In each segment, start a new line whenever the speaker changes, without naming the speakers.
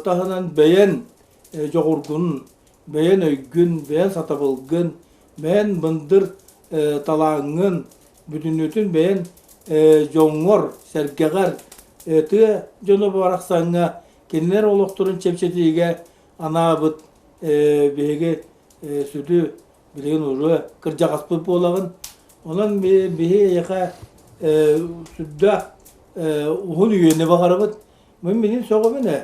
таһынан бэйэн дьоҕургун, бэйэн өйгүн, бэйэн сатабылгын, бэйэн мындыр талааҥҥын бүтүннүүтүн бэйэн дьоҥҥор, сэргэҕэр, тыа дьоно барахсаҥҥа кинилэр олохторун чэпчэтиигэ анаабыт биһиги сүдү билигин уже кырдьаҕаспыт буолаҕын. Онон биһи эйиэхэ сүрдээх уһун үйэни баҕарабыт. Мин билигин сөҕөбүн ээ.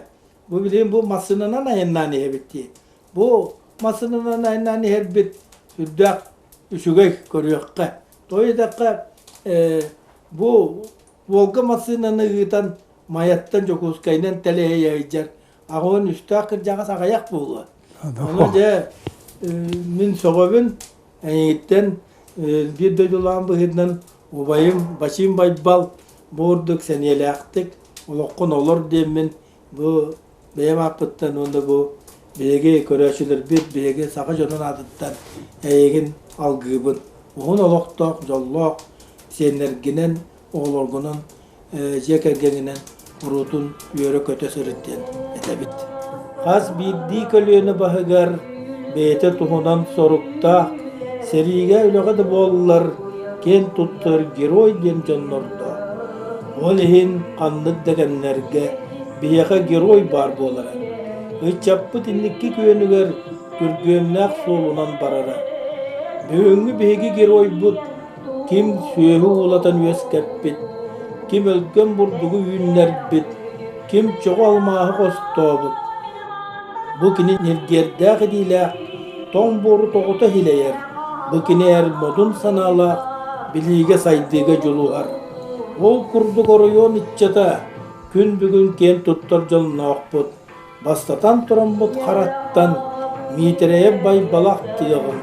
Бу билигин бу массыынанан айаннаан иһэбит дии. Бу массыынанан айаннаан иһэрбит сүрдээх үчүгэй көрүөххэ. Тоҕо диэтэххэ бу Волга массыынаны ыытан Майаттан Дьокуускайынан тэлэһийэ сылдьар аҕыан үстээх кырдьаҕас аҕыйах буолуо. Ону дьэ мин сөҕөбүн эйигиттэн биир дойдулаах быһыытынан убайым Бачыым Байбал бу курдук сэниэлээхтик олоххун олор диэммин бу бэйэм ааппыттан уонна бу биһиги көрөөччүлэрбит биһиги саха дьонун аатыттан эйигин алгыыбын. Уһун олохтоох, дьоллоох сиэннэргинэн, оҕолоргунан дьиэ кэргэнинэн куруутун үөрэ-көтө сырыт диэн этэбит. Хас биирдии көлүөнэ баһыгар бэйэтэ туһунан соруктаах, сэриигэ үлэҕэ да буоллар киэн туттар герой диэн дьоннордоох. Ол иһин ханнык да кэмнэргэ биһиэхэ герой баар буолара. Ыччаппыт инники күөнүгэр күргүөмнээх суолунан барара. Бүгүҥҥү биһиги геройбут Ким сүөһү уулатан үөскэппит, ким өлгөм бурдугу үүннэрбит, ким чоҕу алмааһы хостообут. Бу кини ньиргиэрдээх илиилээх, тоҥ буору тоҕута иһилэйэр, бу кини эр модун санаалаах, билиигэ сайдыыга дьулуһар. Ол курдук оройуон ыччата күн бүгүн киэн туттар дьонноохпут. Бастатан тураммыт хараттан Миитэрэйэп Байбалах тыаҕын.